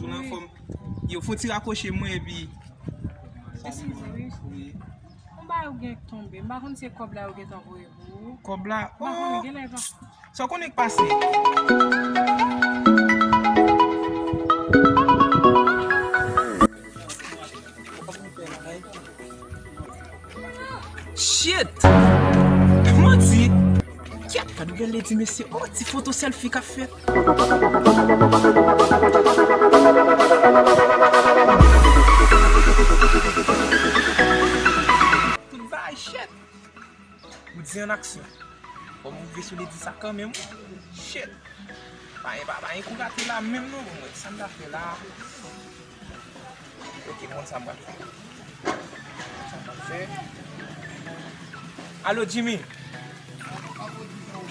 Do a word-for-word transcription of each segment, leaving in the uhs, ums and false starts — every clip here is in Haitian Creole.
Ou nan fòm. Yo, fon ti rakwoche mwen epi. Eskize, wi. Wi. Yon bagay ou gen k tonbe. M pa konn se kòb la yo gentan voye pou ou. Kòb la? M pa konnen, oh, genlè pa. Sa w konnen k pase? Shit! Manti! Kyèt, gad yon bèl ledi, mesye. Oh, ti foto selfie k ap fèt. Tout bagay, shit! Ou di an aksyon. Kòm ou rive sou ledi sa kanmenm, shit. Pa gen, pa, pa gen kou rate la menm non, bon, mwen, sa m ta fè la. Ok, m konn sa m pral fè. Sa m pral fè. Alo, Jimmy.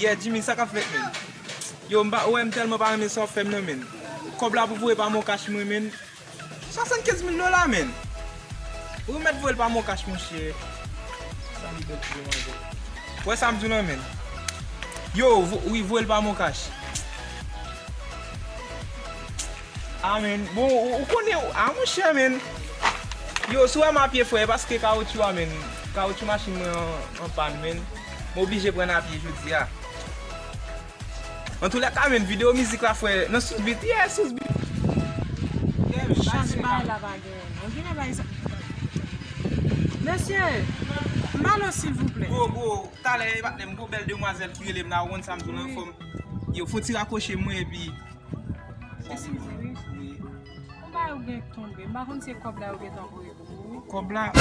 Yeah, Jimmy, sa k ap fèt, menn? Yo, m pa, ou wè m tèlman pa renmen sa w ap fè m nan, menn. Kòb la pou voye pa MonCash mwen, menn. Swasannkenz mil dola, menn. Ou mèt voye l pa MonCash, monchè. Sa li bèl ti demwazèl. Wè sa m di w lan, menn. Yo, vo-, wi, voye l pa MonCash. Ah, menn. Bon, ou, ou konnen, ah, monchè, menn. Yo, si w wè m a pye, frè, e paske kawotchou a, menn. Kawotchou machin mwen an, an pàn, menn. M oblije pran a pye jodi a. Antoulèka, menn, videyo mizik la, frè, nan sous bit, yeah, sous bit. Yeah, menn, chans bagay la pa genyen non. Genlè bagay sa. Mesye, m ale silvouplè. Gwo, gwo, talè, patnè m, gwo bèl demwazèl ki rele m la, ou konn sa m di w lan, fò m, yo, fon ti rakwoche mwen, epi. Eskize, wi. Wi. Yon bagay ou gen k tonbe. M pa konn se kòb la yo gentan voye pou ou. Kòb la?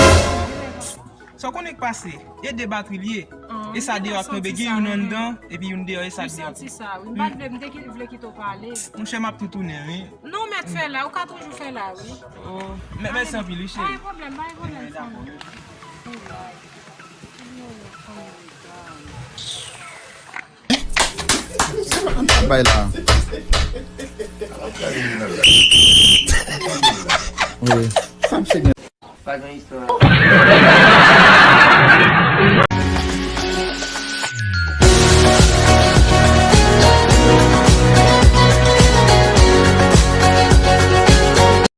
Sa w konnen k pase? E de batri l ye. E sa deyò ap tonbe, gen youn anndan, epi youn deyò, e sa deyò. M santi sa, wi. M pa t vle, m te ki-, vle kite w pale. Monchè, m ap tou tounen, wi. Non, mèt fè la, ou ka toujou fè la, wi. Oh, mè-, mèsi anpil, wi, cheri. Pa gen pwoblèm, pa gen pwoblèm, fanmi. Bay la. Wi. Sa m se gen. Pa gen istwa.